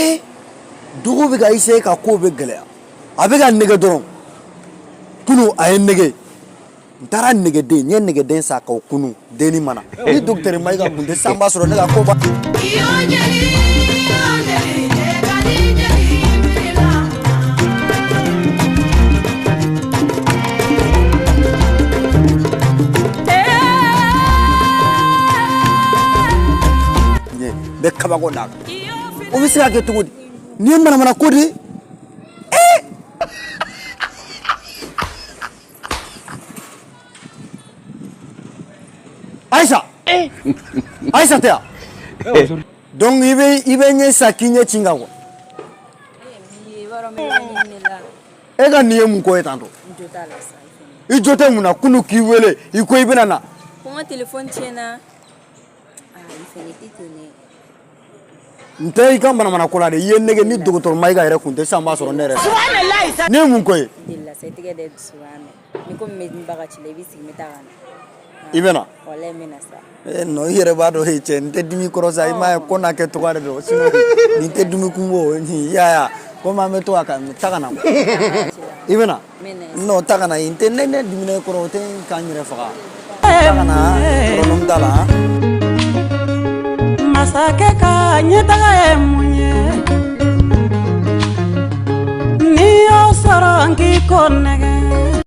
E dugu bɛ ka essayer ka kow bɛ gɛlɛya, a bɛ ka nɛgɛ dɔrɔn. Kunu a ye nɛgɛ, n taara nɛgɛden, n ye nɛgɛden san k'o kunu denni mana ni docteur Mayiga kun tɛ sisan, b'a sɔrɔ ne ka ko ba. N bɛ kabako d'a kan. O bɛ se ka kɛ cogo di? Nin ye manamana ko de ye. Ee, Ayisa, Ayisa tɛ yan. Donc i bɛ ɲɛ sisan k'i ɲɛ ci n kan quoi. E ka nin ye mun ko ye tantɔ? I jo tɛ mun na? Kunu k'i wele, i ko i bɛna na. Ko n ka telefɔni tiɲɛna. Aa, i fɛnɛ tɛ ten dɛ. N tɛ i ka manamana ko la dɛ. I ye nege ni dɔgɔtɔrɔ Mayiga yɛrɛ kun tɛ sisan, b'a sɔrɔ ne yɛrɛ. Nin ye mun ko ye? N delila sa, i tɛgɛ da dusu kan mɛ. Ni komi n bɛ n ba ka ci la, i b'i sigi, n bɛ taa ka na. I bɛ na? Walayi, n bɛ na sa. Eh non, i yɛrɛ b'a dɔn e cɛ, n tɛ dimi kɔrɔ sa. I m'a ye ko n'a kɛ cogoya de don, sinon nin tɛ dimi kun bɔ. I y'a ye komi an bɛ to ka taa ka na, i bɛ na? Non, taa ka na. N tɛ ne dimina i kɔrɔ, o tɛ k'an yɛrɛ faga. Taa ka na, problème t'a la. Masakɛ ka ɲɛtaga ye mun ye? N'i y'o sɔrɔ, n k'i ko ne.